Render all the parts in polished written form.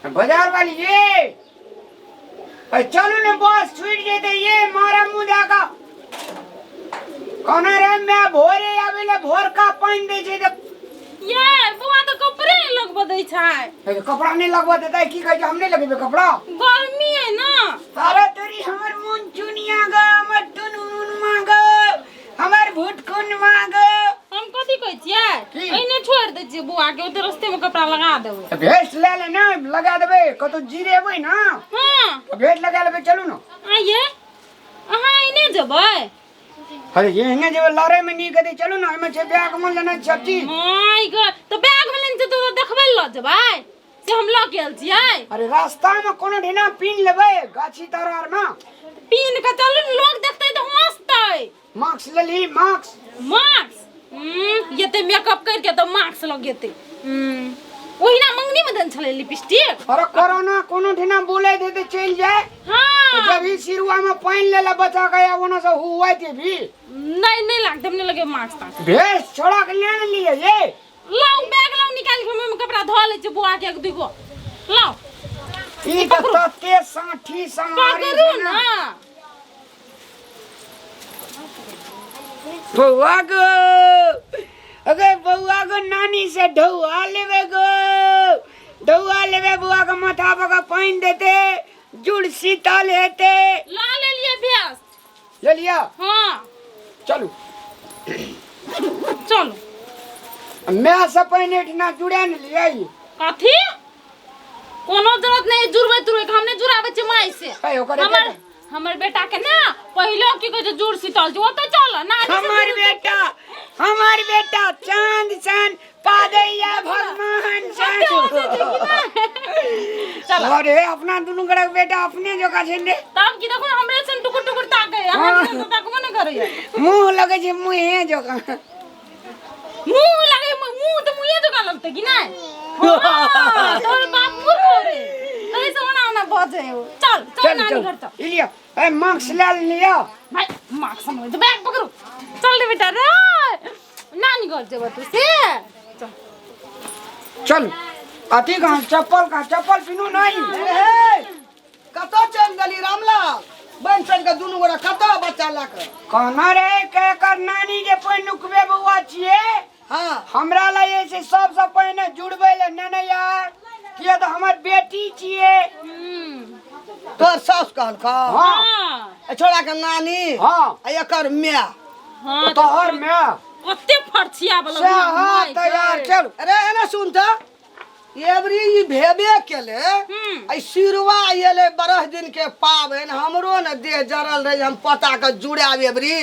बाजार वाली ये, अरे चलू ने, बस छूट जेते। ये मारा मुंह जाका कोना रे, मैं भोरे आवेले भोर का पानी दे छै त। ये बौआ तऽ कपड़े नहि लगबऽ दै छै। ए, कपड़ा नहीं लगवा देता है? की कहै छै, हम नहीं लगेबे कपड़ा। गर्मी है ना। अरे तोरी, हमर मुन चुनिया ग, हमर टुनमुन मांग, हमर भुटकुन मांग। हम कथी कहै छियै? की? एने छोड़ि दै छियै बौआ के, ओते रस्ते में कपड़ा लगा देबै। भेस ले ले ना, लगा देबै। कतौ जीरेबै ना। भेस लगा लेबै, चलू ना। आइए, अहाँ एने जेबै? अरे एहने जेबै, लड़े में नीक हेतै। चलू ना, एहिमे छै बैग में लेना छै सब चीज। My God, तऽ बैग में लेने छै तऽ देखबै लऽ जेबै से हम लऽ गेल छियै? अरे रास्ता में कोनो ढिना पीन लेबै, गाछी तर आर में। पीन के चलू ने, लोग देखतै तऽ हंसतै। मास्क लेलही? मास्क? मास्क, एते मेकअप करके तऽ मास्क लगेतै। ओहिना मंगनी में देने छलै लिपस्टिक। अरे कोरोना कोनो ठिना बोले दे ते चलि जाए। जब ही सिरुआ में पानि ले ले बचा के, ओना से हुआ ते भी। नहीं, नहीं लागते, हमने लगे मास्क तास्क। भेस छोड़ा के ले लिए ये। लाओ बैग, लाओ, निकाल के हम कपड़ा धो ले छियै बुआ के एक दुगो, लाओ। ई तऽ तते साठी समारी। पकड़ू ना। बौआ गो, अगे बौआ गो, नानी से ढौआ लेबे गो, ढौआ लेबे। बौआ के माथा पर के पानि देते, जुड़ शीतल हेते। ला ले लिए भैंस। ले लिया? हाँ। चलू। चलो। मैं से पहिने एठिना जुड़े ने लिया ई। कथी? कोनो जरूरत नहीं जुड़बै तुड़बै के, हम नहीं जुड़ाबै छियै माय से। है, ओकर हमर हमर बेटा के ना पहिले की कहै छै, जुड़ शीतल छै ओतऽ, चल ना। हमर बेटा, हमर बेटा चांद सन पादैया भगवान सन। चल। अरे अपना दुनू गोड़ा के बेटा अपने जकाँ छै ने। तब की, देखो हमरे सन टुकुर टुकुर ताकै, अहाँ के तऽ ताकबो नहि करैया। मुंह लगै छै मुँहे जकाँ। मुंह लगे, मुंह तऽ मुँहे जकाँ लगतै कि नहि? हाँ, तोहर बाप मूर्ख हो रे, तै से ओना ओना बजै हो। चल चल। चल। नानी चल। घर चल। ई लिअ, ए मास्क ले लिअ। भाई, मास्क समझ, बैग पकड़ू, चल रे बेटा रे, नानी घर जेबऽ तू से, चल। चल, अथी कहाँ चप्पल, कहाँ चप्पल पिनू नहीं। हे, कतऽ चलि गेली रामलाल? बनि चलि कऽ दुनू गोरा कतऽ बच्चा लए कऽ? कहना रे के एकर नानी जे पहिनुकबे बौआ छियै। हमरा लए जे छै सबसँ पहिने जुड़बै ले नेने यार, किया तऽ हमर बेटी छियै। तोहर साउस कहलकौ? हाँ। ए छोड़ा के नानी? हाँ। आ एकर माय? हाँ। तोहर माय। कते फरछिया वाला। से हाँ, तैयार, चल। अरे एना सुन तऽ, एबरी ई भेबे केले। ऐ सिरवा एलै, बरह दिन के पाबनि, हमरो ने देह जरल रहे, हम पता के जुड़ायब एबरी,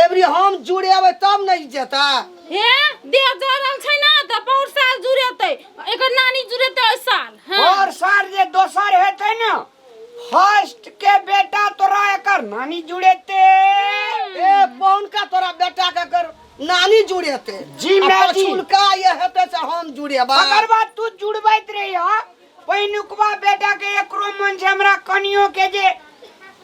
एबरी हम जुड़ेबै तब ने ई जेतै। हे, देह जरल छै ना तऽ पौर साल जुड़ेतै, एकर नानी जुड़ेतै एहि साल। हाँ। और साल जे दोसर हेतै ने, फर्स्ट के बेटा तोरा एकर नानी जुड़ेते। ए पौनका तोरा बेटा के कर नानी जुड़ेते। जी, आ मैं जी। पछुलका ये हेतै से हम जुड़ेबै। तकर बाद तू जुड़बैत रही। पहिनुकवा बेटा के एकरो मन छै, हमरा कनियो के, जे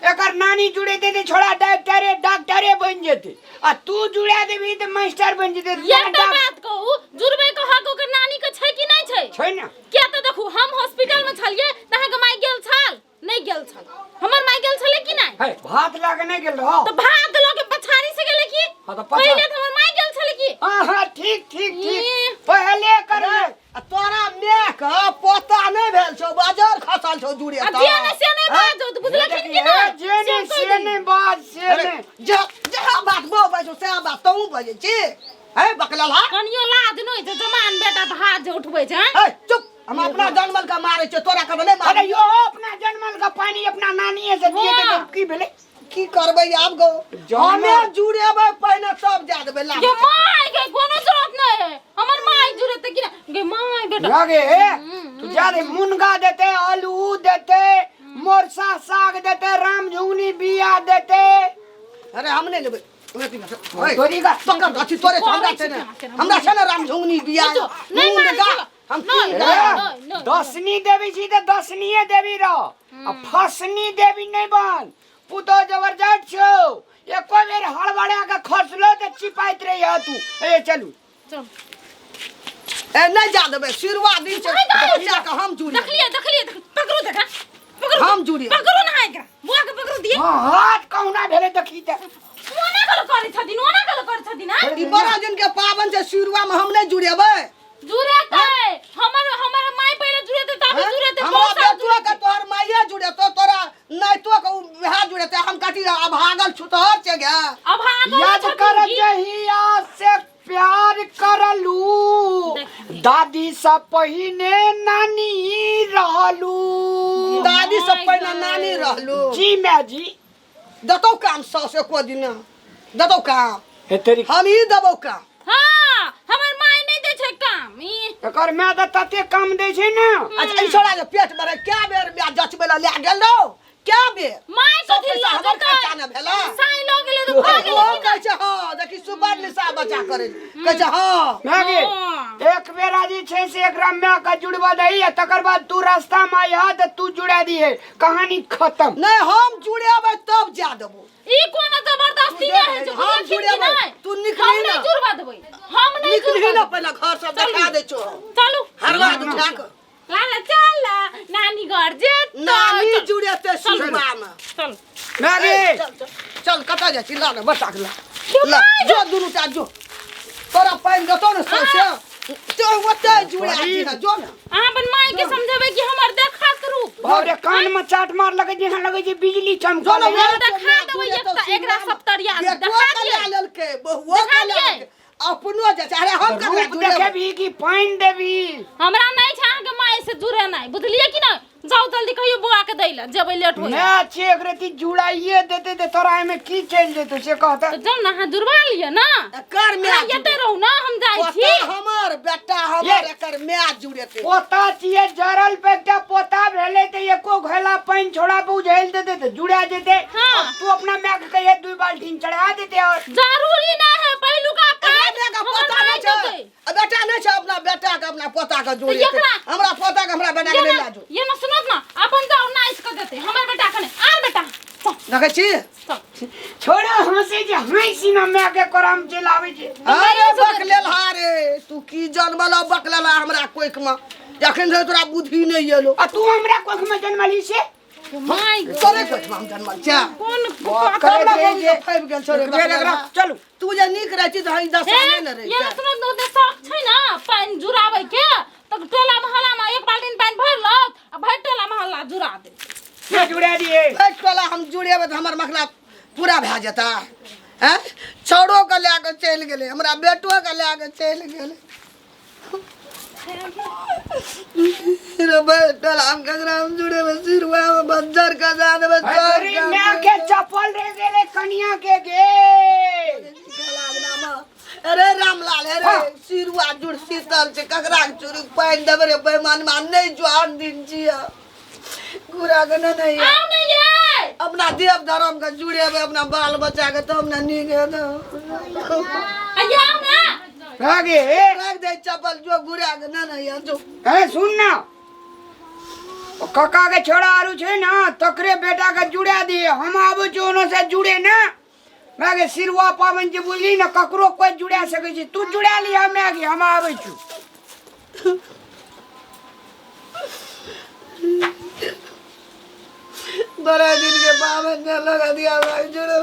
एकर नानी जुड़ेते ते छोड़ा डॉक्टरे डॉक्टरे बनि जेते, आ तू जुड़ा देबही तऽ मास्टर बनि जेते। एकटा बात कहू, जुड़बै के हक ओकर नानी के छै कि नहि छै? छै ने। किया तऽ देखू, हम हॉस्पिटल में छलियै तऽ अहाँके माय गेल छल? नहि गेल छल। हमर माय गेल छलै कि नहि? है, भात लऽ के नहि गेल रहो? तऽ भात लऽ के पछाड़ी से गेलै की? हाँ, तऽ पहिले तऽ हमर माय गेल छलै की? हाँ हाँ, ठीक ठीक ठीक। ई। पहले कर। आ तोरा माय के पोता नहि भेल छौ, बाजार खसल छौ जुड़े? आ जे नहि से नहि बाजो तऽ, बुझलखिन कि नहि? जे नहि से नहि बाज, से नहि। जे जहाँ बात बो बाजो सएह बात तहूँ बजै छी। है बकलल हा। कनियो लाज नहि छै, जवान बेटा तऽ हाथ जे उठबै छै। है चुप, हम अपना जनमल के मारै छियै, तोरा के नहि अरे मारै। यो अपना जनमल का पानी अपना नानीये से दिए हाँ। तऽ की भेलै? की करबै आब गो? जनमल- हमे जुड़ेबै पहिने तब जा देबै ला। गे माय गे, कोनो जरूरत नहि है, हमर माय जुड़ेतै कि नहि? गे माय बेटा। लगे तू जा दे, मुनगा देते, आलू देते, मोरसा साग देते, राम झुंगनी बिया देते। अरे हम नहि लेबै। तोरी का पकड़ अथी तोरे छै, हमरा छै ने, हमरा छै ने राम झुंगनी बिया। नहि मूंग मारै गा छियौ। हम नहि, तीन नहि, गा नहि, नहि। दसनी देवी छी तऽ दसनीये देवी रह, आ फसनी देवी नहि बन। पुतो जबरदस्त छौ, एको बेर हड़बड़ा के खसलो तऽ चिपाइत रही तू। ए चलू। चल। ए नहीं जा देबै सिरवा दिन छै बच्चा के हम जुड़े देखलिए देखलिए पकड़ू देखा पकड़ू हम जुड़े पकड़ू ना एकरा बुआ के पकड़ू दिए हाँ हाथ कहुना भेलै देखी तऽ ओना गल करै छथिन ओना गल करै छथिन हां ई बड़ा दिन के पाबन छै सिरवा में हम नहीं जुड़ेबै जुड़ेतै हमर हमर माय पहिले जुड़ेतै तबे जुड़ेतै हमरा बहुत साल बेटुआ के तोहर माइये जुड़ेतो तोरा नैतो के उ वएह जुड़ेते हम कथी अभागल छुतहर छै गे अब हाँ याद कर जहिया से प्यार करलू दादी से पहिने नानी रहलू दादी से पहिने नानी रहलू जी मैं जी देतौ काम सौस एको दिन देतौ काम हे तेरी हम ही देबौ काम हाँ हमर माय नहीं दै छै काम ई एकर माय तऽ तते काम दै छै ने अच्छा ई छोड़ा जे पेट भरे क्या बेर माय जचबै ला लए गेल रहो क्या बेर माय सब कथी पैसा लऽ हमर जेतै खर्चा ने भेलै साई लऽ गेलै तऽ खा गेलै ओहो कहै छै हँ देखी सुपर निशा बचा करै कहै छै हँ माय गे हाँ। एक बेरा जे छै से एकरा माय के जुड़वा दही आ तकर बाद तू रास्ता में आइह तऽ तू जुड़ा दिहे कहानी खत्म नहि हम जुड़ेबै तब जा देबो ई कोनो जबरदस्ती तू नहि होइ देख, छै हम बुझलखिन कि जुड़ेबै, नहि? तू निकली हम ना। नहि जुड़वा देबै हम नहि निकलही जुड़वा ना देबै। पहिले घर सब देखा दै छौ चलू हरवा उठा कऽ लाला चल नानी घर जे नानी जुड़ेतै सिरवा मे चल माय गे ए, चल चल चल कतऽ जाइ छी ला ने बच्चा के ला ला जो दुनू टा जो तोरा पानि देतौ ने सौंसे तो ओते जुड़े छी ने जो ने अहाँ अपन माय के समझेबै कि हमर देखत रूप बाप रे कान में चाट मार लगे छै यहाँ लगे छै बिजली जो चमकल ने है। हम देखा देबै एकटा एकरा सब तरिया से बेटो देखा के दियै लए लेलकै बहुओ देखा के लए दियै। लेलकै अपनो जाइ छै अरे हम ककरा रूप देखेबी कि पानि देबी हमरा नहि छै अहाँके माय से जुड़े नहि बुझलियै कि नहि जाउ जल्दी कहियो बौआ के दै लए जेबै लेट होइए मैं छियै एक रति जुड़ाइए देते तऽ तोरा एहिमे की चलि जेतौ से कहता तऽ जाउ ने अहाँ जुड़वा लिअ ने एकर माय अहाँ एतै रहू ने हम जाइ छी पोता हमर बेटा हमर ये। एकर माय जुड़ेतै पोता छियै जरल पे एकटा पोता भेलै तऽ एको घैला पानि छोड़ा पे उझेल देते तऽ जुड़ा जेतै हाँ। अब तू अपना माय के कहिए दू बाल्टीन चढ़ा देते और जरूरी नहि है पहिलुका एकरा काज माय के हमर पोता माय नहि छै देतै। आ बेटा नहि छै अपना बेटा के अपना पोता के जोड़ेतै एकरा- हमरा पोता के हमरा बेटा के ये नहि ना लए जो ये ना सुनत ना अपन जाओ नाइस कर देते हमर बेटा कने आ बेटा चल देखै छी चल छोड़ा हंसे जे हंसी ना माय के कोराम चलि आबै छै अरे बकलेल रे तू की जनमल बकलेल हमरा कोइख में जखन धरि तोरा बुद्धि नहि एलो आ तू हमरा कोख में जनमली से my तोरे कोइख में हम जनमल छै कोन बात हमरा करैत रहै बाबू जे के फाबि गेल छौ रे एक बेर एकरा बकलेलहा। चलू तू जे नीक रहै छी तऽ हम दशा हे नहि ने रहै ये सुनत न ओते शौक छै ना पानि जुड़ाबै के तऽ टोला मोहल्ला में एक बाल्टीन पानि भरि लत आ भरि टोला मोहल्ला जुड़ा दे के जुड़ा दिए भरि टोला हम जुड़ेबै तऽ हमर मखना पूरा भए जेता हैं छौड़ो के लए कऽ चलि गेलै हमरा बेटो के लए कऽ चलि गेलै रे बैठल हम ककरा हम जुड़ेबै सिरवा में बज्जर खसा देबै सब अरे काम माय के चप्पल रे गेले कनिया के गे अरे रामलाल अरे हाँ। सिरुआ जुड़ शीतल छै ककरा के चूड़ी पानि देबै रे बेईमान मान नहि जोहन दिन छियै घुरा के नहि नहि आउ ने ये अपना देव धर्म के जुड़ेबै अपना बाल बच्चा के तब ने नीक हेतै आइए आउ ने भए गे राख दे चप्पल जो घुरा के नहि नहि जो ए सुन ना ओ काका के छोड़ा आरू छै ना तकरे बेटा के जुड़ा दिए हम आबै छी ओनो से जुड़े ना मैं के सिरवा पावन जे बुझली ना ककरो कोई जुड़ा सकै छै तू जुड़ा लिया मैं के हम आबै छी बड़ा दिन के पावन लगा दिया भाई जुड़े।